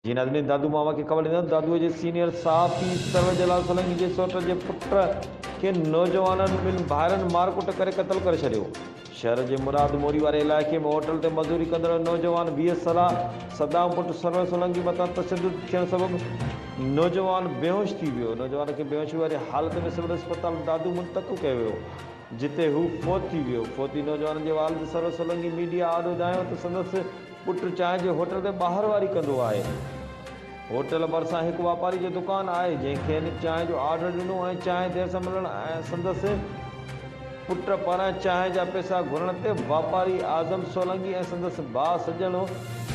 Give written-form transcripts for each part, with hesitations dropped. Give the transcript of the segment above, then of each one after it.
جي ناظرين دادو مان اوهان کي خبر ڏيندس دادوء جي سينيئر صحافي سرور جلال سولنگي جي سئوٽ جي پٽ کي نوجوانن ٻن ڀائرن مارڪٽ ڪري قتل ڪري ڇڏيو. شهر جي مراد موري واري علائقي ۾ هوٽل تي مزوري ڪندڙ نوجوان 20 سالا صدام پٽ سرور سولنگي مٿان تشدد ٿيڻ سبب نوجوان بيهوش ٿي ويو. نوجوان کي بيهوشي واري حالت ۾ سول اسپتال دادو منتقل ڪيو ويو جتي هو فوت ٿي ويو. فوتي نوجوان جي والد سرور سولنگي ميڊيا آڏو دانهيو ته سندس پٽ چانهه جي هوٽل تي ٻاهر واري ڪندو آهي. هوٽل ڀرسان هڪ واپاري جو دڪان آهي، جنهن کين چانهه جو آرڊر ڏنو ۽ چانهه دير سان ملڻ ۽ سندس پٽ پاران چانهه جا پئسا گهرڻ تي واپاري اعظم سولنگي ۽ سندس ڀاء سڄڻ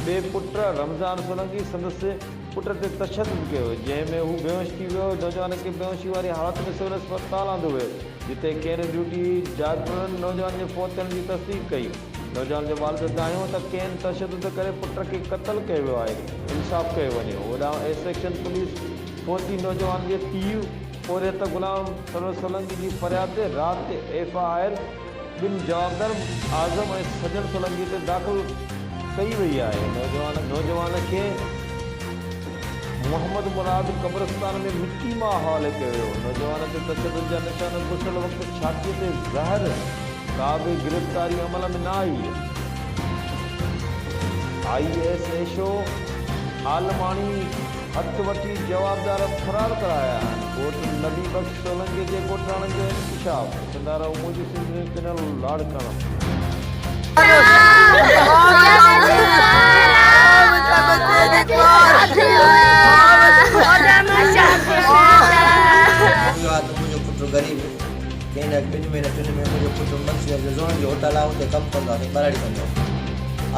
ٻئي پٽ رمضان سولنگي سندس پٽ تي تشدد ڪيو، جنهن ۾ هو بيهوش ٿي ويو. نوجوان کي بيهوشي واري حالت ۾ سول اسپتال آندو ويو، جتي کين ڊيوٽي ڊاڪٽرن نوجوان جي فوت ٿيڻ جي تصديق ڪئي. نوجوان جو والد دانهيو ته ڪين تشدد ڪري پٽ کي قتل ڪيو ويو آهي، انصاف ڪيو وڃي. هوڏانهن اي سيڪشن پوليس فوتي نوجوان جي پيء پورهيت غلام سرور سولنگي جي فرياد تي رات ايف I R ٻن جوابدارن اعظم ۽ سڄڻ سولنگي تي داخل ڪئي وئي آهي. نوجوان کي محمد مراد قبرستان ۾ مٽي ماء حوالي ڪيو ويو. نوجوان تي تشدد جا نشان غسل وقت ڇاتيء تي زهر، ڪا به گرفتاري عمل ۾ نه آئي. I S H O Almani هٿ وٺي جوابدار فرار ڪرايا آهن. ڳوٺ نبي بخش سولنگي جي ڳوٺاڻن جو انڪشاف. ڏسندا رهو منهنجي سنڌ نيوز چينل لاڙڪاڻو. ڪنهن نه ٻن مهينن ٽن مهينن منهنجو پٽ منڇر جو زوڻن جو هوٽل آهي اتي ڪم ڪندو آهي سائين ٻهراڙي ڪندو آهي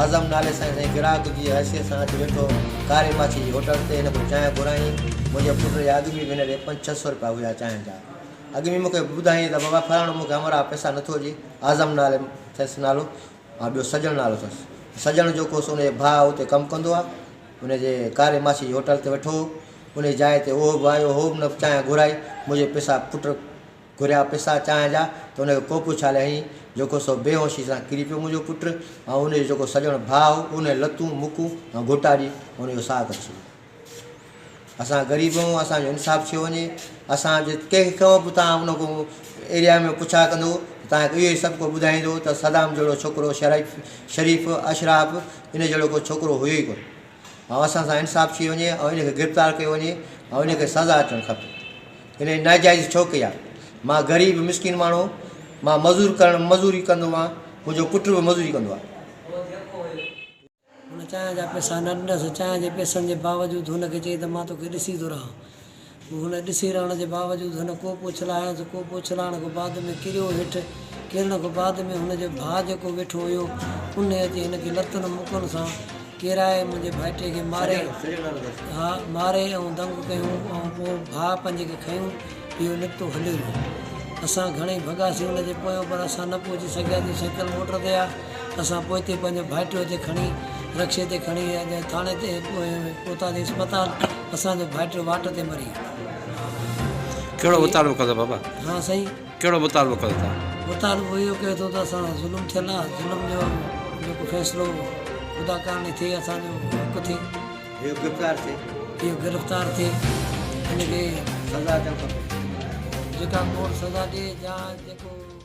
اعظم نالي سان سائين گراهڪ جي حيثيت سان اچي ويٺو ڪاري ماڇي جي هوٽل تي هن کان چانهه گهرائين منهنجي پٽ جا اڳ ۾ به هن ڏي پنج ڇهه سو رپيا هيا چانهه جا اڳ ۾ مون کي ٻڌائين ته بابا فلاڻو مون کي همراهه پئسا نٿو ڏي اعظم نالي اٿس نالو ۽ ٻيو سڄڻ نالو اٿس سڄڻ جيڪو سو ان جي ڀاء اتي ڪم ڪندو آهي ان جي ڪاري ماڇي جي هوٽل تي ويٺو هو ان جي جاء تي اهو به آيو هو به نه چانهه گهرائي منهنجي پئسا پٽ گهريا پئسا چانهه جا ته ان کي ڪوپ اڇالي هنئي جيڪو سو بيهوشي سان ڪري پيو منهنجو پٽ ۽ ان جو جيڪو سڄڻ ڀاء هو ان لتون مڪون ۽ گهوٽا ڏئي ان جو ساهه ڪڍي ڇڏيو. اسان غريب آهيون اسان جو انصاف ٿيو وڃي اسان جي ڪنهن کان به توهان ان کان ايريا ۾ پڇا ڪندو توهان کي اهو ئي سڀ ڪو ٻڌائيندو ته صدام جهڙو ڇوڪرو شريف شريف اشراف ان جهڙو ڪو ڇوڪرو هيو ئي ڪونه ۽ اسان سان انصاف ٿي وڃي ۽ ان کي گرفتار ڪيو وڃي ۽ ان کي سزا اچڻ کپي ان جي ناجائزي ڇو ڪئي آهي مان غريب مسڪين ماڻهو مان مزور ڪرڻ مزوري ڪندو آهيان منهنجو پٽ به مزوري ڪندو آهي. هن چانهه جا پئسا نه ڏنس. چانهه جي پئسن جي باوجود هن کي چيائين ته مان توکي ڏسي ٿو رهان. هن ڏسي رهڻ جي باوجود هن ڪوپ اڇلايس. ڪوپ اڇلائڻ کان بعد ۾ ڪريو هيٺ. ڪرڻ کان بعد ۾ هن جو ڀاء جيڪو ويٺو هيو، انهي اچي هن کي لتن مڪن سان ڪيرائي منهنجي ڀائٽي کي ماري ها ماري ۽ دنگ ڪيون ۽ پوء ڀاء پنهنجي کي کنيون اهو نڪتو هليو ويو. اسان گهڻئي ڀڳاسين ان جي پويان پر اسان نه پهچي سگهياسين سائيڪل موٽر تي آ اسان پوئتي پنهنجو ڀائٽيو اچي کڻي رڪشي تي کڻي ٿاڻي تي پهتاسين اسپتال اسان جو ڀائٽيو واٽ تي مري ويو. ڪهڙو مطالبو ڪندو بابا؟ ها سائين. ڪهڙو مطالبو ڪيو ٿا؟ مطالبو اهو ڪيو اٿو ته اسان سان ظلم ٿيل آ ظلم جو جيڪو فيصلو خدا ڪارڻي ٿئي اسان جو حق ٿئي. اهو گرفتار ٿئي. اهو گرفتار ٿئي ان کي سزا اچڻ کپي. جيڪا ڪورٽ سزا ڏي يا جيڪو.